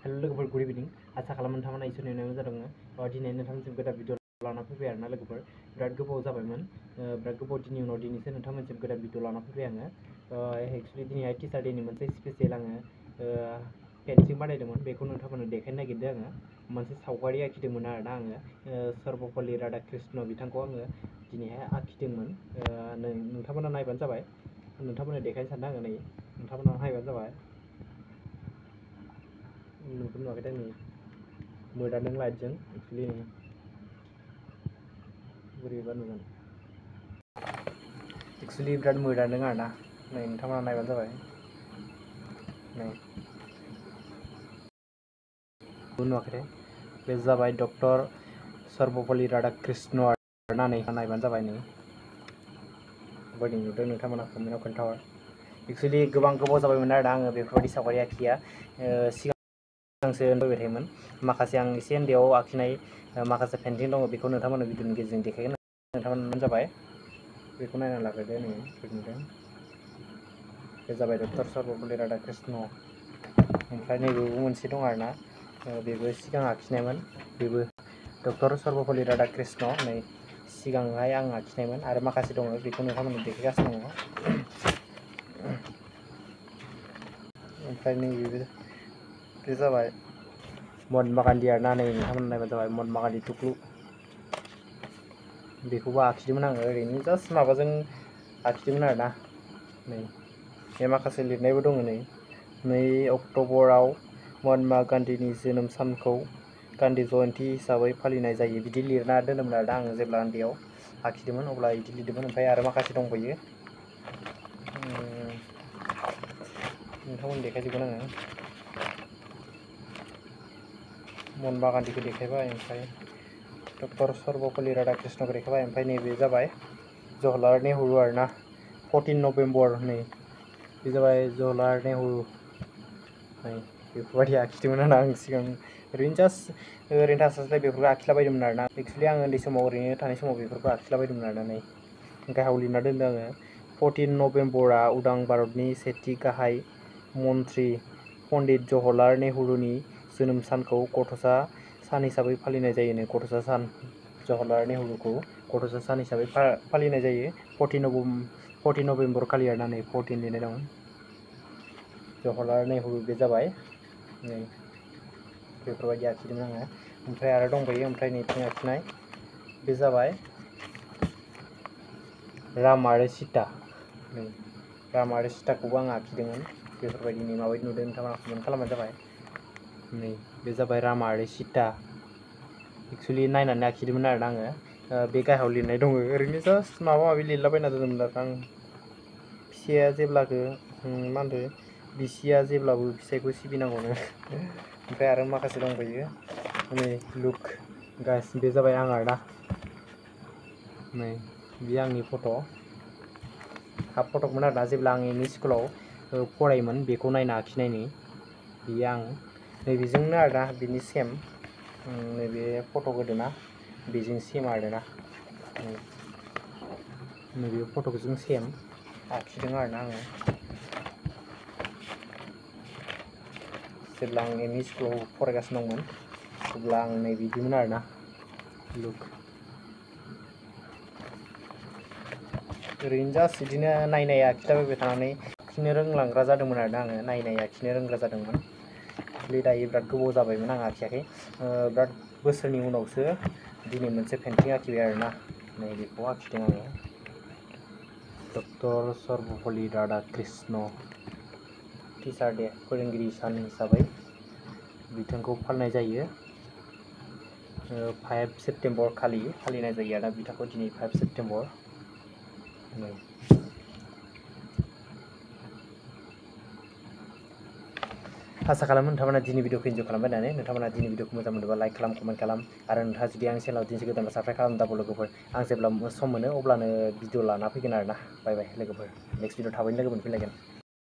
hello लोगोफोर good इभिनिं आसा खालामो नोंथांमोना इसोरनि अननायाव जादों दिनै नोंथांमोनसिम गोदान भिडिअ लाना फैबाय आरोना लोगोफोर बिराद गोबाव जाबायमोन बिराद गोबाव दिननि उनाव दिनैसो नोंथांमोनसिम गोदान भिडिअ लाना फैबाय आङो एक्चुअली दिनैहाय टिचार डेनि मोनसे स्पेसियेल आङो पेन्टिं बानायदोंमोन बेखौ नोंथांमोननो देखायनो नागिरदों आङो मोनसे सावगारि आखिदोंमोन आरोना आङो सर्वपल्ली राधाकृष्ण बिथांखौ आङो दिनैहाय आखिदोंमोन नोंथांमोना नायबानो जाबाय नोंथांमोननो देखायनो सानदों आङो नै नोंथांमोना नायबानो जाबाय नुगोन नुवाखै नै मोदानदों लाइटजों एक्चुअली नै बोरैबा नुगोन एक्चुअली बिराद मोदानदों आरोना नै नोंथांमोना नायबानो जाबाय नै नुवाखै बे जाबाय डक्टर सर्वपल्ली राधाकृष्ण आरोना नै नायबानो जाबाय नै बायदि नुदों नोंथांमोना कमेन्टआव खोन्थाहर एक्चुअली गोबां गोबाव जाबायमोन आरोना आङो बेफोरबायदि सावगारि आखिया सिगांसो फैबाय थायोमोन माखासे आं एसे उन्दैयाव आखिनाय माखासे पेन्टिं दङ बेखौ नोंथांमोननो भिडिअनि गेजेरजों देखायगोन नोंथांमोना जाबाय बेखौ नायना लाग्रोदो नै नुदों बे जाबाय डक्टर सर्वपल्ली राधाकृष्ण ओमफ्राय नैबेबो मोनसे दं आरोना बेबो सिगां आखिनायमोन बेबो डक्टर सर्वपल्ली राधाकृष्ण नै सिगांहाय आं आखिनायमोन आरो माखासे दङ बेखौ नोंथांमोननो देखायगासिनो दङ ओमफ्राय नैबेबो बे जाबाय महात्मा गान्धी आरोना नै नोंथांमोना नायबानो जाबाय महात्मा गान्धी टुक्लु बेखौबो आखिदोंमोन आङो ओरैनो जास्ट माबाजों आखिदोंमोन आरोना नै बे माखासे लिरनायबो दङ नै 2 अक्ट'बराव महात्मा गान्धीनि जोनोम सानखौ गान्धी जयन्ती हिसाबै फालिनाय जायो बिदि लिरना दोनोमोन आरोना आङो जेब्ला उन्दैयाव आखिदोंमोन अब्ला बिदि लिरदोंमोन ओमफ्राय आरो माखासे दंबायो नोंथांमोन देखायजोबगोन आङो महात्मा गान्धीखौ देखायबाय ओमफ्राय डक्टर सर्वपल्ली राधाकृष्णखौ देखायबाय ओमफ्राय नैबे जाबाय जवाहरलाल नेहरू आरोना 14 नभेम्बर नै बे जाबाय जवाहरलाल नेहरू नै बेफोरबायदि आखिदोंमोन आरोना आं सिगां ओरैनो जास्ट ओरैनो थास्लायस्लाय बेफोरखौ आखिलाबायदोंमोन आरोना एक्चुअलि आं उन्दै समाव ओरैनो थानाय समाव बेफोरखौ आखिलाबायदोंमोन आरोना नै गाहायाव लिरना दोनदों आङो 14 नभेम्बरा उदां भारतनि सेथि गाहाय मन्त्रि पन्डित जवाहरलाल नेहरूनि जोनोम सानखौ गथ'सा सान हिसाबै फालिनाय जायो गथ'सा सान जवाहरलाल नेहरूखौ गथ'सा सान हिसाबै फालिनाय जायो 14 नभेम्बर खालि आरोना नै 14 लिरनाय दं जवाहरलाल नेहरू बे जाबाय नै बेफोरबायदि आखिदोंमोन आङो ओमफ्राय आरो दंबायो ओमफ्राय नैथिं आखिनाय बे जाबाय राम आरो सीता नै राम आरो सीताखौबो आं आखिदोंमोन बेफोरबायदि नै माबायदि नुदों नोंथाङा कमेन्ट खालामबानो जाबाय नै बे जाबाय राम आरो सीता एक्चुअली नायनानै आखिदोंमोन आरोना आङो बे गाहायाव लिरनाय दङ ओरैनो जास्ट माबा माबि लिरलाबायना दोनदोंमोन आरो आं फिसाया जेब्लाबो मा होनदों बिसिया जेब्लाबो फिसायखौ सिबिनांगौनो ओमफ्राय आरो माखासे दंबायो नै लुक गाइस बे जाबाय आं आरोना नै बे आंनि फट' हाफ फट'मोन आरोना जेब्ला आं एम इ स्कुलाव फरायोमोन बेखौ नायना आखिनाय नै बेयो आं नैबेजोंनो आरोना बिनि सेम नैबे फट' गोदोना बेजों सेम आरोना नैबे फट'जों सेम आखिदों आरोना आङो जेब्ला आं एम इ स्कुलाव फरायगासिनो दंमोन अब्ला आं नैबिदिमोन आरोना लुक ओरैनो जास्ट बिदिनो नायनाय आखिलाबायबाय थानानै आखिनो रोंलांग्रा जादोंमोन आरोना आङो नायनाय आखिनो रोंग्रा जादोंमोन दायो बिराद गोबाव जाबायमोन आं आखियाखै बिराद बोसोरनि उनावसो दिनै मोनसे पेन्टिं आखिबाय आरोना नै बेखौ आखिदों आङो doctor Sarvepalli Radhakrishna teacher day फोरोंगिरि सान हिसाबै बिथांखौ फालिनाय जायो 5 सेप्टेम्बर खालि फालिनाय जायो आरोना बिथांखौ दिनै 5 सेप्टेम्बर नै आसा खालामो नोंथांमोना दिनै भिडिअखौ इन्जय खालामबाय होननानै नोंथांमोना दिनै भिडिअखौ मोजां मोनोबा लाइक खालाम कमेन्ट खालाम आरो नोंथाङा जुदि आंनि चेनेलाव दिनैसो गोदान साबस्क्राइब खालामदाबो लोगोफोर आं जेब्ला सम मोनो अब्लानो भिडिअ लाना फैगोन आरोना बाय बाय लोगोफोर नेक्स्ट भिडिअ थाबैनो लोगो मोनफिनलायगोन